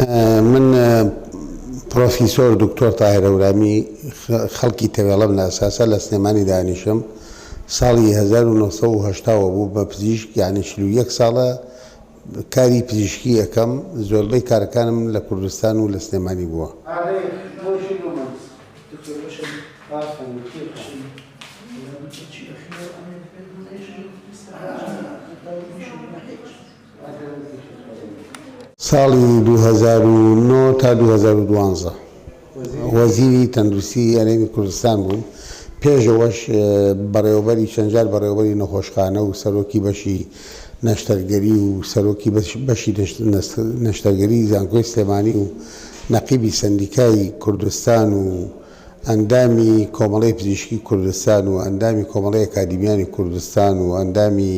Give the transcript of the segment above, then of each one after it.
من پرۆفیسۆر دکتۆر تاهیر هەورامی خەڵکی تەوێڵەم لە ئەساسا لە سلێمانی دانیشم ساڵی 1970 وە بوو بە پزیشک یعنی 41 ساڵە کاری پزیشکی ئەکەم زۆربەی کارەکانم لە کوردستان و لە سلێمانی بووە. ساڵی 2009 تا 2012 وەزیری تەندروستی هەرێمی کوردستان بووم، پێش ئەوەش بەڕێوەبەری چەند جار بەڕێوەبەری نەخۆشخانە و سەرۆکی بەشی نەشتەرگەری و سەرۆکی بەشی نەشتەرگەری زانکۆی سلێمانی و نەقیبی سەندیکای کوردستان و ئەندامی کۆمەڵەی پزیشکی کوردستان و ئەندامی کۆمەڵەی ئەکادیمیانی کوردستان و ئەندامی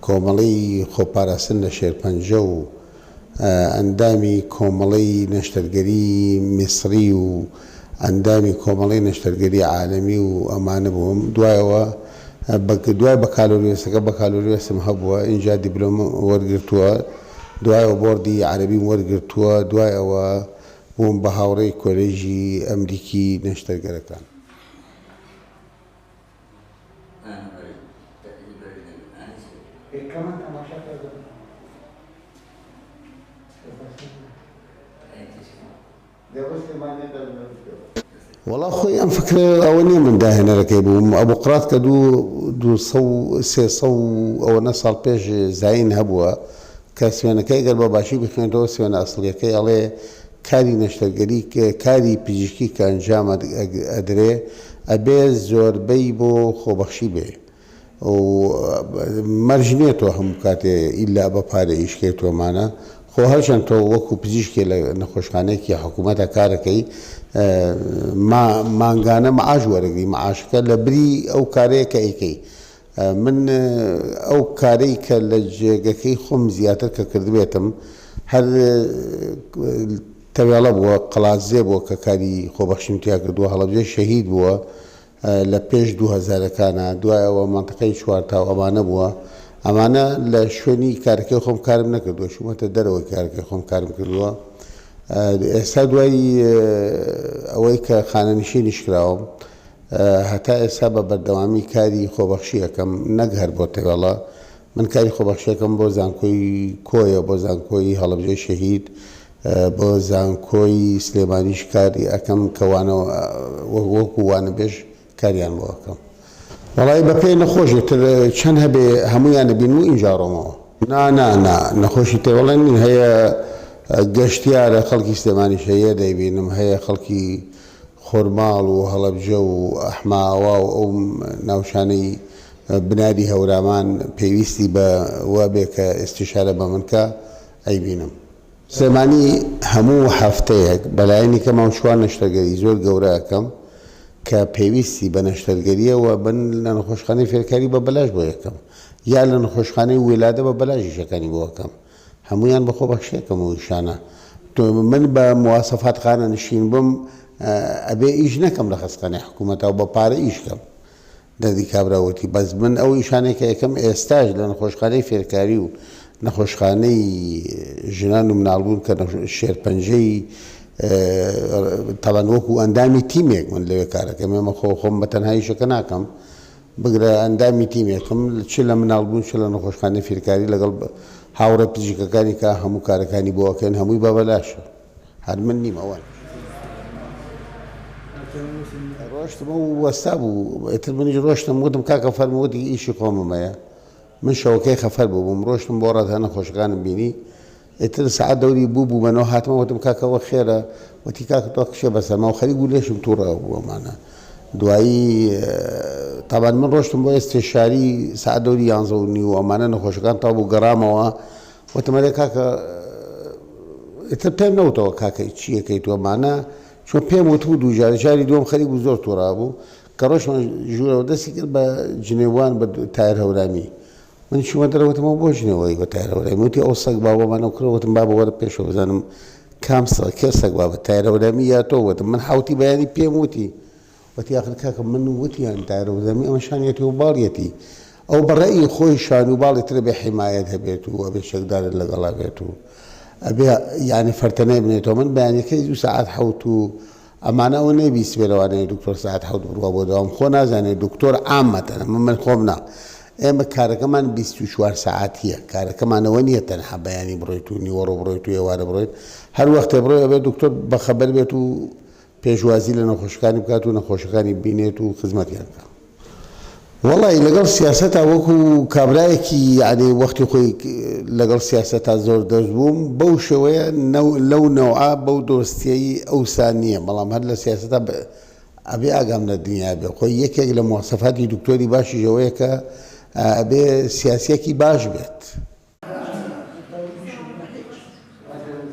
کۆمەڵەی خۆپاراستن لە شێرپەنجە و ئەندامی کۆمەڵەی نەشتەرگەری میسری و ئەندامی کۆمەڵەی نەشتەرگەری عالەمی و ئەمانە بووم. دوایەوە دوای بەکالۆریۆسەکە بەکالۆریۆسم هەبووە، ئینجا دیبلۆمم وەرگرتووە، دوایەوە بۆردی عەرەبیم وەرگرتووە، دوای ئەوە بووم بە هاوڕێی کۆلێژی ئەمریکی نەشتەرگەرەکان. وەڵا خۆی ئەم فکرە ئەوە نییە من داهێنەرەکەی بووم، ئەبوقرات کە دوو دوو سەد و سێ سەد و ئەوەنە ساڵ پێش زایین هەبووە کە سوێنەکەی گەر بە باشی بخوێنیتەوە سوێنە ئەسڵیەکەی ئەڵێ کاری نەشتەرگەری کاری پزیشکی کە ئەنجام ئەدرێ ئەبێ زۆربەی بۆ خۆبەخشی بێ و مەرج نیە تۆ هەموو کاتێ ئیلا بە پارە ئیش کەی تۆمانە خۆ هەرچەند تۆ وەکو پزیشکێ لە نەخۆشخانەیەکی حکوومەتە کارەکەی مانگانە معاش وەرەگری معاشەکە لە بری ئەو کارەیە کە ئەیکەی من ئەو کارەی کە لە جێگەکەی خۆم زیاتر کە کردبێتم هەر تەوێڵە بووە، قەڵادزێ بووە کە کاری خۆبەخشیم تیا کردووە، هەڵەبجەی شەهید بووە لە پێش دوو هەزارەکانا، دوای ئەوە مەنتقەی چوارتاو ئەمانە بووە، ئەمانە لە شوێنی کارەکەی خۆم کارم نەکردووە، چوومەتە دەرەوەی کارەکەی خۆم کارم کردووە. ئێستا دوای ئەوەی کە خانەنشینیش کراوم هەتا ئێستا بە بەردەوامی کاری خۆبەخشی ئەکەم نەک هەر بۆ تەوێڵە من کاری خۆبەخشی ئەکەم بۆ زانکۆی کۆیە بۆ زانکۆی هەڵەبجەی شەهید بۆ زانکۆی سلێمانیش کاری ئەکەم کە وانە وەکو وانەبێژ کاریان بۆ ئەکەم. وەڵایی بە پێی نەخۆشی تر چەند هەبێ هەموویان ئەبینم و ئینجا ڕۆمەوە. نا نا نا نەخۆشی تێوەڵێن نین هەیە گەشتیارە خەڵکی سلێمانیش هەیە دەیبینم هەیە خەڵکی خورماڵ و هەڵەبجە و ئەحمەئاوا و ئەو ناوچانەی بناری هەورامان پێویستی بە وە بێ کە ئیستیشارە بە من کا ئەیبینم. سلێمانی هەموو هەفتەیەک بەلایەنی کەمەوە چوار نەشتەرگەری زۆر گەورە ئەکەم کە پێویستی بە نەشتەرگەریە و من لە نەخۆشخانەی فێرکاری بە بەلاش بۆی ئەکەم یا لە نەخۆشخانەی ویلادە بە بەلاش ئیشەکانی بۆ ئەکەم هەموویان بە خۆبەخشی ئەکەم ئەو ئیشانە تۆ من بە مواسەفات خانەنشین بم ئەبێ ئیش نەکەم لە خەستخانەی حکوومەتە و بە پارە ئیش کەم دەردی کابرا وتی بەس من ئەو ئیشانەی کە ئەکەم ئێستاش لە نەخۆشخانەی فێرکاری و نەخۆشخانەی ژنان و مناڵبوون کە شێرپەنجەی تەبەن وەکو ئەندامی تیمێک من لەوێ کارەکەم ئێمە خۆ خۆم بە تەنها ئیشەکە ناکەم بگرە ئەندامی تیمێکم چ لە مناڵبوون چ لە نەخۆشخانەی فێرکاری لەگەڵ هاوڕێ پزیشکەکانی کە هەموو کارەکانی بۆ ئەکەین هەمووی بە بەلاشە هەر من نیم ئەوان. ڕۆشتم ئەو وەستا بوو ئیتر منیش ڕۆشتم وتم کاکە فەرموو وتی ئیشی خۆمم هەیە من شەوەکەی خەفەر بووبووم ڕۆشتم بۆ ڕەتە نەخۆشەکانم بینی ئیتر سەعات دەوری بوو بوو بەنەوە هاتمەوە وتم کاکە ئەوە خێرە وتی کاکە تۆ کچێ بەسەرما و خەریک بوو لێشم تووڕە بوو ئەمانە دوایی تابان من ڕۆشتم بۆ ئێستێشاری سەعات دەوری یانزە و نیو ئەمانە نەخۆشەکان تا بوو گەڕامەوە وتم ئەرێ کاکە ئیتر پێم نەوتەوە کاکە چیەکەی تۆ ئەمانە چۆن پێم وتبوو دوو جار جاری دووەم خەریک بوو زۆر تووڕە بوو کە ڕۆشتمە ژوورەوە دەستی کرد بە جنێوان بە تایر هەورامی من چوومە دەرەوە وتم ئەوە بۆ جنێوەی بە تایرە وەرای وتی ئەو سەگ بابەمانە کوڕە وتم بابە وەرە پێشەوە بزانم کام سەگ کێ سەگ بابە تایرە وەرامی یا تۆ وتم من حوتی بەیانی پێم وتی وتی ئاخر کاکە من وتیان تایرە وەرامی ئەمە شانیەتی و باڵیەتی ئەو بە ڕەئی خۆی شان و باڵی ترە بێ حیمایەت هەبێت و ئەبێ چەکدارت لەگەڵا بێت و. ئەبێ یانی فەرتەنەی بنێتەوە من بەیانەکەی زوو سەعات حەوت و ئەمانە ئەوە نەیبیستبێ لەوانەیە دکتۆر سەعات حەوت بڕوا بۆ دەوام خۆ نازانێ دکتۆر عامەتەن ئەمە من خۆم نا ئێمە کارەکەمان 24 سەعاتیە کارەکەمان ئەوە نییە تەنها بەیانی بڕۆیت و نیوەڕۆ بڕۆیت و ئێوارە بڕۆیت هەر وەختێ بڕۆی ئەبێ دکتۆر بەخەبەر بێت و پێشوازی لە نەخۆشەکانی بکات و نەخۆشەکانی ببینێت و خزمەتیان بکات. وەڵایی لەگەڵ سیاسەتا وەکو کابرایەکی یەعنی وەختی خۆی لەگەڵ سیاسەتا زۆر دەست بووم بەو شێوەیە لەو نەوعە بەو دۆستیەی ئەوسا نییە بەڵام هەر لە سیاسەتا ئەبێ ئاگام لە دنیا بێ خۆی یەکێک لە مواسەفاتی دکتۆری باشیش ئەوەیە کە ئەبێ سیاسیەکی باش بێت.